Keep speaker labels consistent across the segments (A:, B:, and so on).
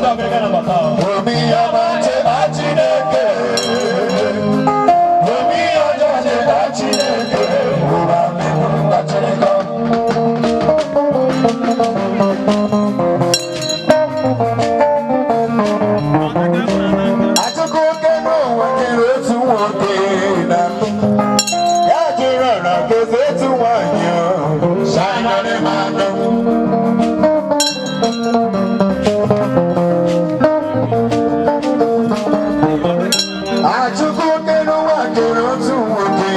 A: Obi ọma cheta Chineke, obi ọjọọ cheta Chineke, ụwa meburu ka Chineke. Achụkwu oke n'ụwa kere otu nwoke na ya jụrụ ọra kezi otu nwanyị shine mmanụ. Achụkwu oke n'ụwa kere otu nwoke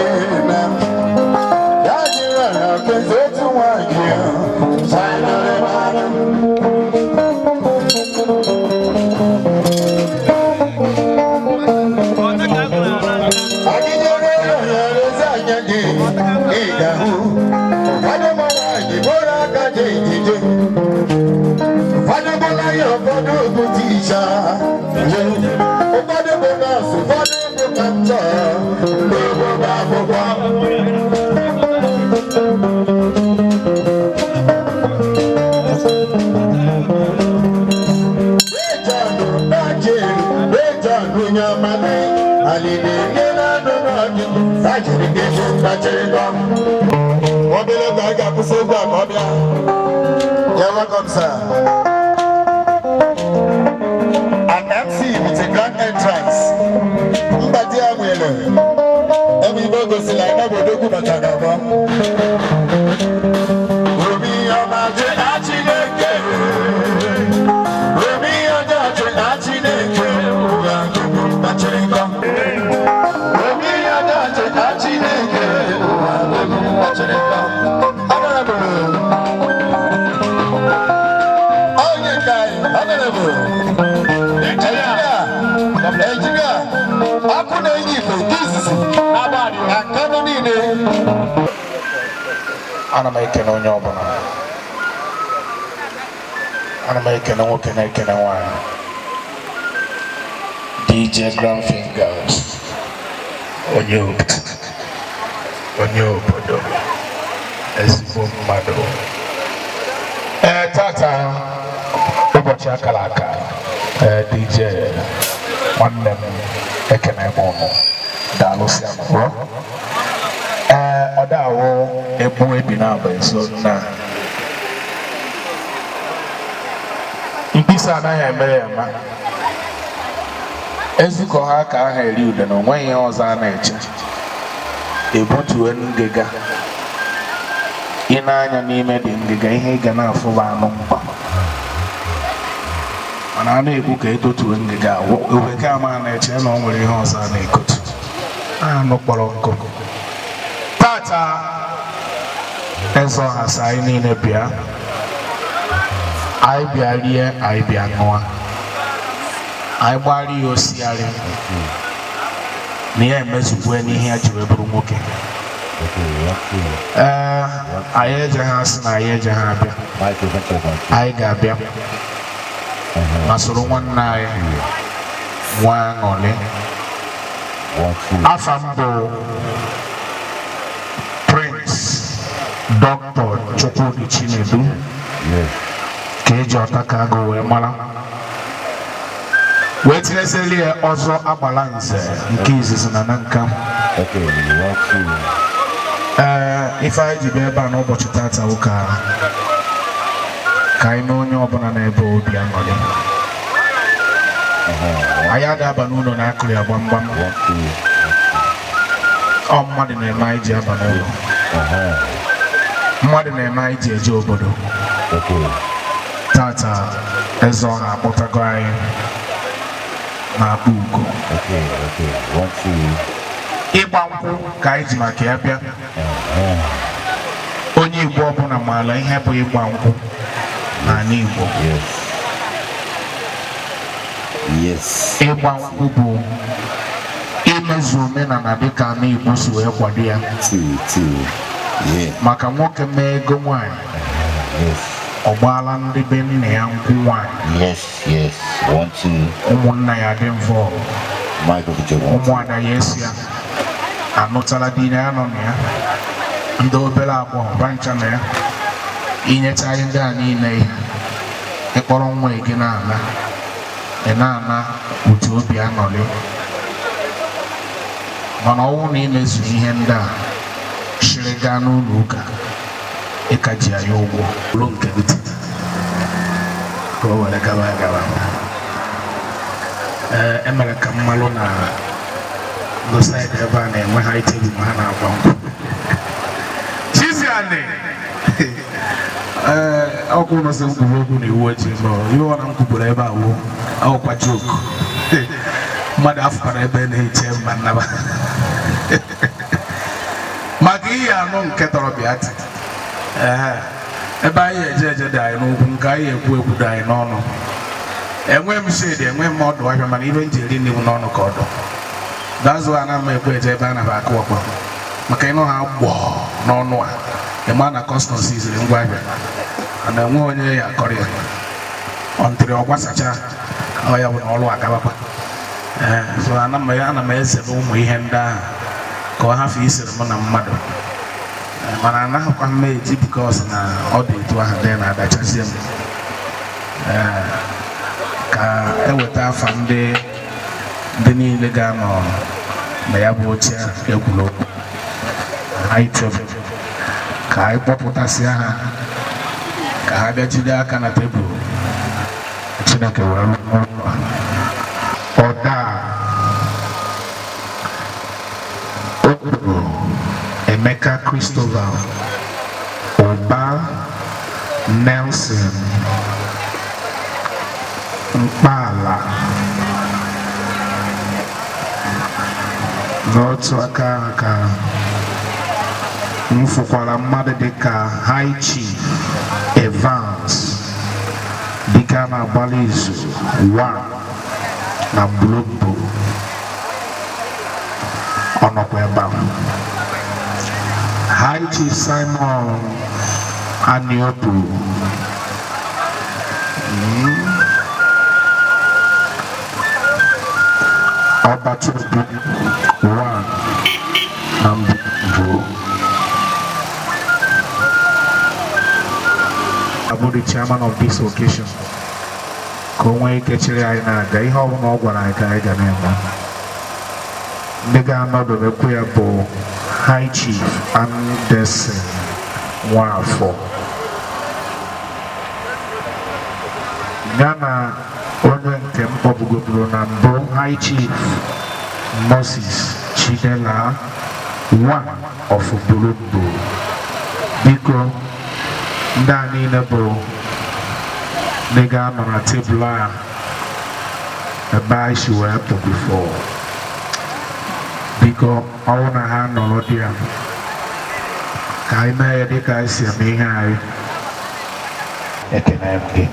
A: na ya jụrụ ọra kezi otu nwanyị shine mmanụ. Agịnyere ya anya gị, ị ga-ahụ ụfọdụ ụmụ nwaanyị bụrụ aka dị ejije, ụfọdụ bụla ya, ụfọdụ bụ tisha, ụfọdụ bụ nọọsụ, ụfọdụ bụ kaptọ, ndị bụ akwụkwọ. Obere oge anyị ga-akwụsị egwu a ka ọ bịa. You're welcome, sir. An MC with a grand entrance. Mbadi ya nwere. Ebe ibe gosila na obodo okwu batara n'ọgbọ. Obi ọma cheta Chineke. Obi ọjọọ cheta Chineke. Ụwa gbogbo mkpachịrịkọ. Obi ọjọọ cheta Chineke. Ụwa gbogbo mkpachịrịkọ. Honorable. Onye nke anyị, Honorable. Engineer. Engineer. Ọkụ na-enye ife nke izizi. Na Nkanu niile.
B: Ana m ekene onye ọbụla. Ana m ekene nwoke na-ekene nwanyị. DJ Grand Fingers, onye obodo, onye obodo, ezigbo mmadụ. Ee, tata ụbọchị akara aka. Ee, DJ nwanne m, ekene m ụnụ, daalụsịa m. Ee, ọ dawụ egbu ebi na-aba ezo na mkpịsị anaghị eme ya eme. Ezukọ ha ka aha eri ude na onweghị ihe ọzọ a na-eche. Ebutue ngịga, ị na-anya n'ime dị ngịga, ihe ị ga na-afụ bụ anụ mkpa, mana a na-ekwu ka etotue ngịga oweke ama na-eche na ọ nwere ihe ọzọ a na-ekotu anụ kpọrọ nkụ. Tata eze ọha sị anyị niile bịa, anyị bịa rie, anyị bịa ṅụọ, anyị gbara ya osiarị na ya emezugwe n'ihe ya ji wee bụrụ nwoke. Ee, anyị eje ha asị na anyị eje ha abịa, anyị ga-abịa ma soro nwanne anyị nwee aṅụrị. Afa m bụ Prince Dr. Chukwudi Chinedu, ka eji ọta ka agụ wee mara, wee tinyezeli ya ọzọ agbala nze nke izizi na Nanka. Ee, ife anyị ji bịa ebe a n'ụbọchị tata bụ ka anyị mee onye ọbụla n'ebe obi aṅụrị. Anyị aga aba n'ụlọ na-akụrụ ya gbamgbam. Ọ mmadụ na-eme anyị ji aba n'ụlọ, mmadụ na-eme anyị ji eje obodo. Tata eze ọha akpọtago anyị na-akpọ ugo ịgba nkwụ ka anyị ji maka ya bịa. Onye Igbo ọbụla maara ihe bụ ịgba nkwụ n'ala Igbo. Ịgba nkwụ bụ imezu omenala dịka ala Igbo si wee kwado ya, maka nwoke mee ego nwaanyị, ọ gbaala ndị be nna ya nkwụ nwaanyị. Ụmụnna ya dị involve, ụmụada ya esi ya anụtala di na ya nọ na ya. Ndị obere agbọghọ bancha na ya inyecha ihe ndị a niile, ihe ịkpọrọ nwa gị na-ana, ị na-ana utu obi aṅụrị. Mana ọnwụ na imezu ihe ndị a shiri gaa n'ụlọ ụka, ịka ji ya ụgwọ ruo nke gị ka o were gaba gaba. Ee, emere ka mmalụ na ndị side ebe a na-enwe high table ma ha na-agba nkwụ. Chiziani, ee, ọkụ nọsị m kwuru okwu na iwu ojii, ma ihe ọ na m kwuburu ebe a wuo ọkwa joke. Mmadụ afụkwara ebe na-eche mba nnaba maka ihe anụ nke tọrọ bịa tị. Ee, ebe anyị eje eje dị anyị n'ugwu, nke anyị ekwu ekwu dị anyị n'ọnụ. Enwe m shade, enwe m ọdụ ahịa, mana ibe m ji eri nri m n'ọnụ ka ọdụ dazụ. A na m ekwe eje ebe a na akụ ọkpọ maka ịnụ ha gbọọ n'ọnụ a, ịma na customs iziri ngwa ahịa ana enwe onye ya akọrọ ya ọntịrị ọ gbasacha ọ ya bụ na ọrụ agabakwa. Ee, so ana m ezere ụmụ ihe ndị ahụ ka ọ hafụ isere mụ na mmadụ. Ee, mana anaghịkwa m eji because na ọ dị etu ahụ dị na-adachazie m. Ee, ka eweta afa ndị niile ga-anọ na ya bụ oche ekwuru okwu high table, ka anyị kpọpụtasịa ha ka ha bịa jide aka na tebụl Chineke wee rụọ ụlọ.
A: Ọda Okpuru Emeka Christopher Ụba, Nelson Mkpala. N'otu aka ahụ ka m fụkwara mmadụ dịka High Chief Evans, dịka a na-agbalị izu 1 na Mgbulombo, ọ nọkwa ebe a. High Chief Simon Aniobu, Ọbatobi 1 na Mgbulombo, abụ the chairman of this occasion, ka o nwee ike chịrị anyị na-aga. Ihe ọbụla ọ gwara anyị ka anyị ga na-eme. Ndị ga-anọdobekwu ya bụ High Chief Anderson Nwafọ, ya na onye nke m kpọbugoburu na mbụ, High Chief Moses Chidela, one of Burumbu. Biko, ndị a niile bụ ndị ga-anọ na tebụl a ebe anyị si wee pụ before. Biko, ọnwụ na ha nọrọ dị ya ka anyị mee ya dịka anyị si eme ihe anyị. Ekene m gị.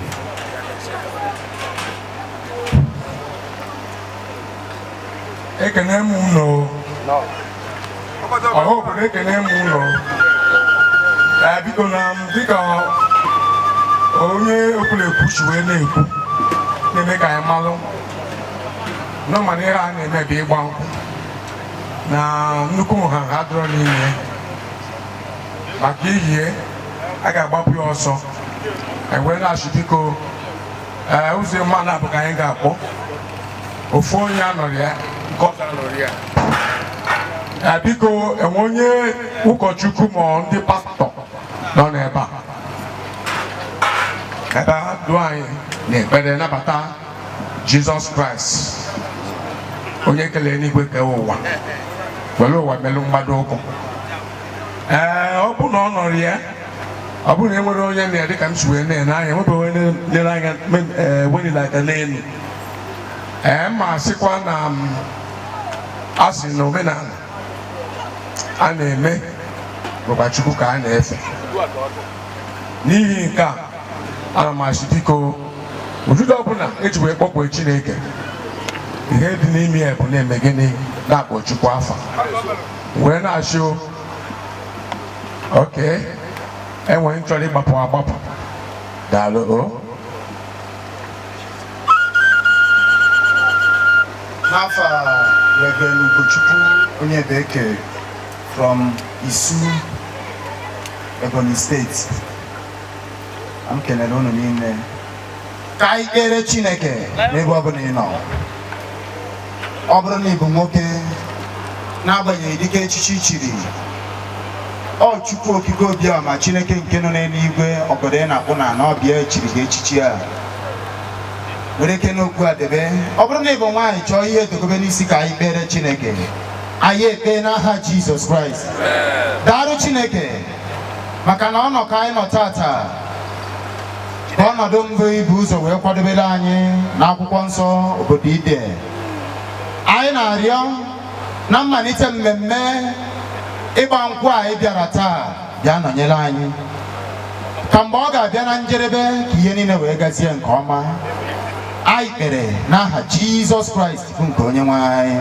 C: Ekene m unu, ọha obodo, ekene m unu. Ee, biko, na m dịka onye okwulekwu si wee na-ekwu na-eme ka anyị malụ nọ, mana ihe a na-eme bụ ịgba nkwụ na nnukwu nha ha dọrọ n'ime ya maka ihie a ga-agbapụ ya ọsọ. Anyị wee na-achị, biko, ee, ụzọ mmanụ abụ ka anyị ga-akpọ ofu onye anọrọ ya, nke ọzọ anọrọ ya. Ee, biko, enwe onye ụkọchukwu ma ọ ndị pastọ nọ n'ebe a, ebe a duo anyị n'ekpere nabata Jizọs Kraịst, onye kelee n'igwe, kee ụwa, were ụwa melụ mgbado ụkwụ. Ee, ọ bụ na ọ nọrọ ya, ọ bụrụ na e nwere onye na ya dịka m si wee na-ene anya, enwebeghị onye lere anya weliri aka n'elu. Ee, ma sịkwa na m a sị na omenala a na-eme bụkwa Chukwu ka a na-efe. N'ihi nke a, ana m asị, biko, ụdịdị ọbụla eji wee kpọkpue Chineke, ihe dị n'ime ya bụ na-eme gịnị? Na-akpọ Chukwu afa wee na-achị o. Oke enwere m chọrọ ịgbapụ agbapụ. Daalụ o.
D: N'afọ a, Reverend Ugochukwu Onyebeke from Isu. Ebonyi steeti. M kelere unu niile. Ka anyị kpere Chineke n'ebe ọ bụla ị nọ. Ọ bụrụ na ị bụ nwoke, n'agbanyeghị dịka echichi chiri, ọ Chukwu Okike Obiọma, Chineke nke nọ n'eluigwe, ọgọdọ ị na-akpụ na ana ọbịa echiri gị echichi a, were ike n'okwu a debe. Ọ bụrụ na ị bụ nwaanyị, chọọ ihe edogobe n'isi. Ka anyị kpere Chineke. Anyị ekpee n'aha Jizọs Kraịst. Daalụ Chineke, maka na ọnọ ka anyị nọ tata bụ ọnọdụ mbụ ibu ụzọ wee kwadobere anyị n'akwụkwọ nsọ obodo ide. Anyị na-arịọ na mmalite mmemme ịgba nkwụ a anyị bịara taa, bịa nọnyere anyị, ka mgbe ọ ga-abịa na njedebe, ka ihe niile wee gazie nke ọma. Anyị kpere n'aha Jizọs Kraịst bụ nke onye nwe anyị.